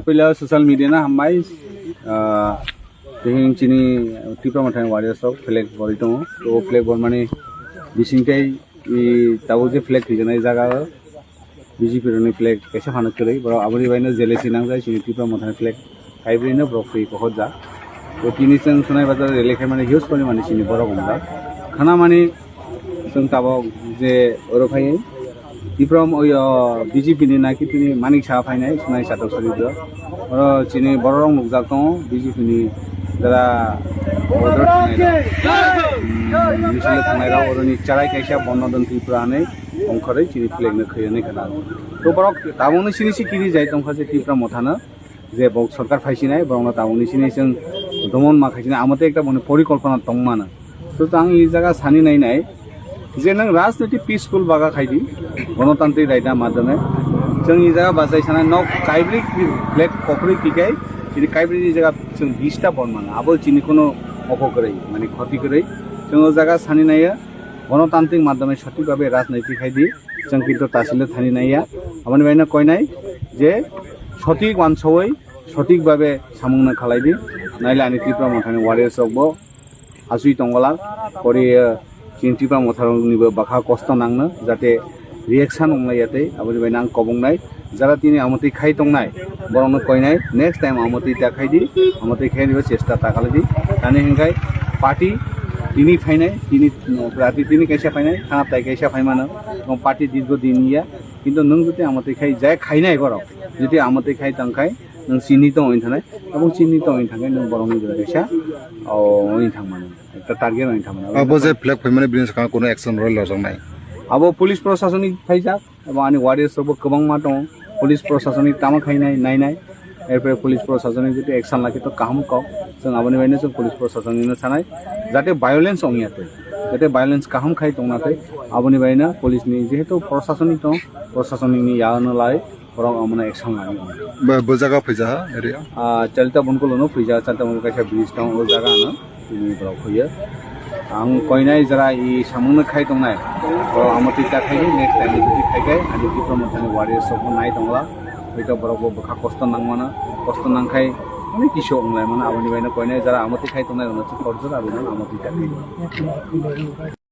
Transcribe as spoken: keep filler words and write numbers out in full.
Puila social media no hambai, ah, tihing chini Tipra Mothani warriors rok flag borwi tongo. To flag bormani bisingtwi i tabuk je flag thwijaknai jaga o B J P rokni flag kaisa phano kwrwi, borok aboni baino jealousy nangjak chini Tipra Mothani flag kaibrwi no borok thwi kokhorjak. To tini chwng Sonai Bazar rally khaimani huge porimani chini borok wngjak. Khanamani Chwng tabok je oro phai Tipra, oyo, B J P ni naki tini Manik Saha phainai, Sonai Chatok Sori bro. Oro chini borok rok nukjak tongo, B J P ni jara order thangnai rok. Hmm, misil thangnai rok, oro ni charai kaisa Bondo Don Tripura hinwi ongkhorwi chini flag no khwlwi khna. To borok tabok no sini si kiri jai tongkha je Tipra Mothano. Je bo sorkar phaisinai, borokno tabukni sini chwng domon ma khaisinai, amo tei ekta boni porikolpona tongmano. To ang e jaga sani nainai je nwng rajniti peaceful baga khaidi, gonotantri raida madhyome. Chwng e jaga bachai sanai nok kaibri flag kokrwi kikai, chini kaibri ni jaga chwng bista bon mano, abo chini kono oko kwrwi, mani khoti kwrwi. Chwng o jaga sani naiya, gonotantrik madhyome sothik babe rajniti khaidi. Chwng kintu tasile thani naiya. Aboni baino koinai je sothik wansawoi, sothik babe samungno khalai di. Naile ani Tipra Mothani warriors rokbo asui tongwlak. Pori, eh, chini Tipra Motharoknibo bakha kosto nangno, jate reaction wnglaiya tei. Aboni baino ang kobongnai. Jara tini amotwi khai tongnai, borokno koinai, next time amotwi ta khai di, amotwi khai diba chesta ta khalai di. Tani hinkhai party tini phainai, tini, party tini kaisa phainai, khana tai kaisa phaimano, tong party dirgo din ya, kintu nwng jodi amotwi khai jai khainai borok, jodi amotwi khai tong khai, nwng chini tong wng thanai, abo chini tong wng thanai, nwng borokni jora kaisa, o, wng thangmano, ekta target wng thangmano. Abo je flag phaimani bini swkang kono action rw lajaknai? Abo police proshasoni phaijak. Abo ani warriors rokbo kwbangma tongo, police proshasoni tamo khainai, nainai, erpore police proshasoni jodi action lakhe to kaham kok, chwng aboni baino chwng police proshasonino sanai, jate violence ongya tei, jate violence kaham khai tongna tei, aboni baino police ni jehetu proshasoni tong, proshasoni ni yaono lai borok omono action lai. Bo, bo jaga phaija ha area? Ah, Chalita Bungkulo no phaija, Chalita Bungkulo kaisa bridge tong, o jaga ano. Tini borok hoyo. Ang koinai jara i samungno khai tongnai. Borok amo twi ta khai, next time twi khai khai, ani Tipra Mothani warriors rok bo nai tongla. Hoi to borok bo bwkha kosto nangmano, kosto nangkhai, ani kisu wnglai mano, aboni baino koinai jara amo twi khai tongnai rokno chwng torjor abo amo twi ta khai.